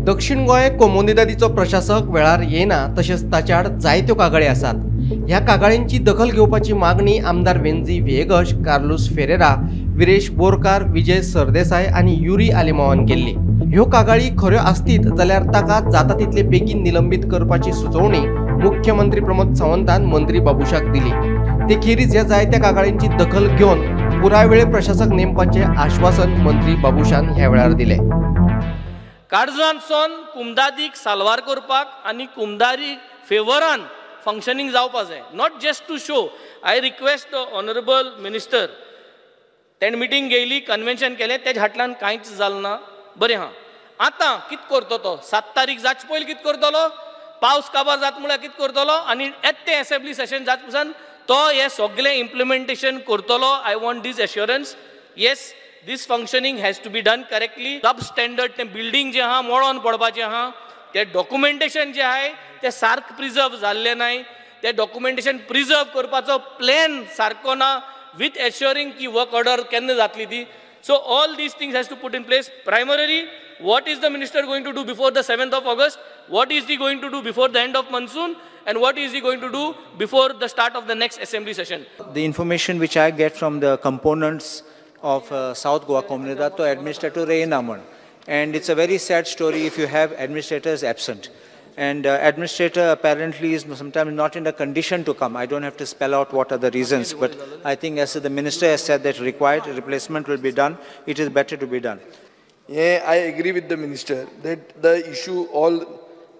दक्षिण गोंय कोमुनिदादीचो प्रशासक वेळार येना तशेंच ताच्या आड जायत्यो कागाळी आसात। ह्या कागाळींची दखल घेवपाची मागणी आमदार वेंझी व्हिएगश, कार्लुस फेरेरा, विरेश बोरकार, विजय सरदेसाय आनी युरी आलेमावान केल्ली। ह्यो कागाळी खऱ्यो आसतीत जाल्यार ताका जाता तितले बेगीन निलंबीत करपाची सुचोवणी मुख्यमंत्री प्रमोद सावंतान मंत्री बाबूशाक दिली। ते खेरीज ह्या जायत्या कागाळींची दखल घेवन पुराय वेळ प्रशासक नेमपाचें आश्वासन मंत्री बाबूशान ह्या वेळार दिलें। काळजांतसून कुमदादीक साल्वार करपाक आनी कुमदारी फेवरान फंक्शनींग जावपा जाय, not just to show. I request the honourable minister, तेणें मिटींग घेयली, कन्वेन्शन केलें, तेज्या हाटल्यान कांयच जालें ना। बरें आहा, आतां कितें करतो तो 7 तारीख जावचे पयलीं कितें करतलो, पावस काबार जाता म्हळ्यार कितें करतलो आनी येता तें एसेंब्ली सेशन जाता पसून तो हें सगळें इम्प्लिमेंटेशन करतलो। I want this assurance. Yes, this functioning has to be done correctly. Sub standard तें बिल्डींग जें आहा मोडोन पडपाचें आहा, तें डॉक्युमेंटेशन जें आहाय तें सारकें प्रिजर्व जाल्लें नाय, तें डॉक्युमेंटेशन प्रिजर्व करपाचो प्लॅन सारको ना विथ एश्योरींग की वर्क ऑर्डर केन्ना जातली ती। So all these things has to put in place. Primarily, what is the minister going to do before the 7th of August? What is he going to do before the end of monsoon? And what is he going to do before the start of the next assembly session? The information which I get from the components of South Goa Comunidad, to administrator Reyna Aman. And it's a very sad story if you have administrators absent. And administrator apparently is sometimes not in a condition to come. I don't have to spell out what are the reasons, but I think as the minister has said that required replacement will be done, it is better to be done. Yeah, I agree with the minister that the issue all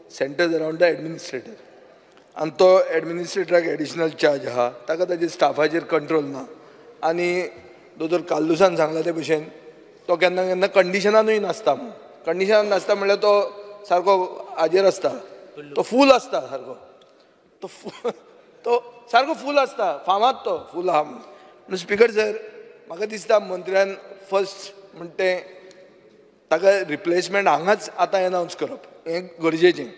centers around the administrator. And तो administrator additional charge हा, ताका ताजे स्टाफाचेर control ना. आनी दोतोर कार्लुसान सांगला ते भशेन तो केन्ना केन्ना कंडिशनानूय नासता. कंडिशनान नासता म्हणल्यार तो सारको हाजेर आसता, तो फूल आसता सारको, तो सारको फूल आसता, फामाद तो फूल आहा म्हणून. स्पीकर सर, म्हाका दिसता मंत्र्यान फर्स्ट म्हण तें ताका रिप्लेसमेंट हांगाच आतां एनावन्स करप हें गरजेचें.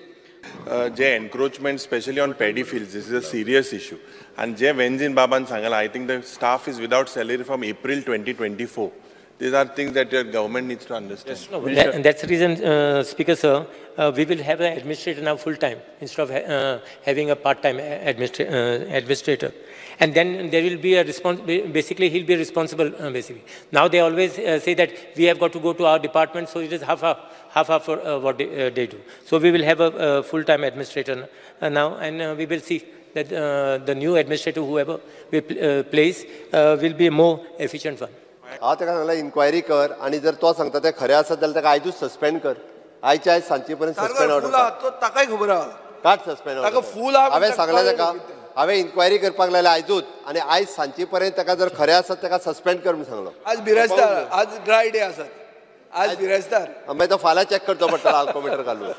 जे encroachment specially on paddy fields, this is a serious issue. आनी जे वेंझीन बाबान सांगलां, I think the staff is without salary from April 2024. These are things that your government needs to understand. Yes, no, and that's the reason, Speaker sir, we will have an administrator now full time instead of having a part time administrator. And then there will be a response. Basically, he'll be responsible. Basically, now they always say that we have got to go to our department, so it is half half for what they do. So we will have a full time administrator now, and we will see that the new administrator, whoever we place, will be a more efficient one. हांव ताका सांगलां enquiry कर आनी जर तो सांगता तें खरें आसत जाल्यार ताका आयजूच सस्पेंड कर. आयच्या आयज सांजचे पर्यंत सस्पेंड ऑर्डर तो ताकाय खबर आहा, काड सस्पेंड ऑर्डर. हांवें सांगलें ताका, हांवें इन्क्वायरी करपाक लायल्या आयजूच आनी आयज सांजचे पर्यंत ताका जर खरें आसत ताका सस्पेंड कर म्हूण सांगलो. आज बिरेस्तार, आज ड्राय डे आसात, आज बिरेस्तार, मागीर तो फाल्यां चॅक करचो पडटलो आल्कोमिटर घालून.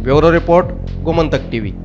Bureau report, Gomantak TV.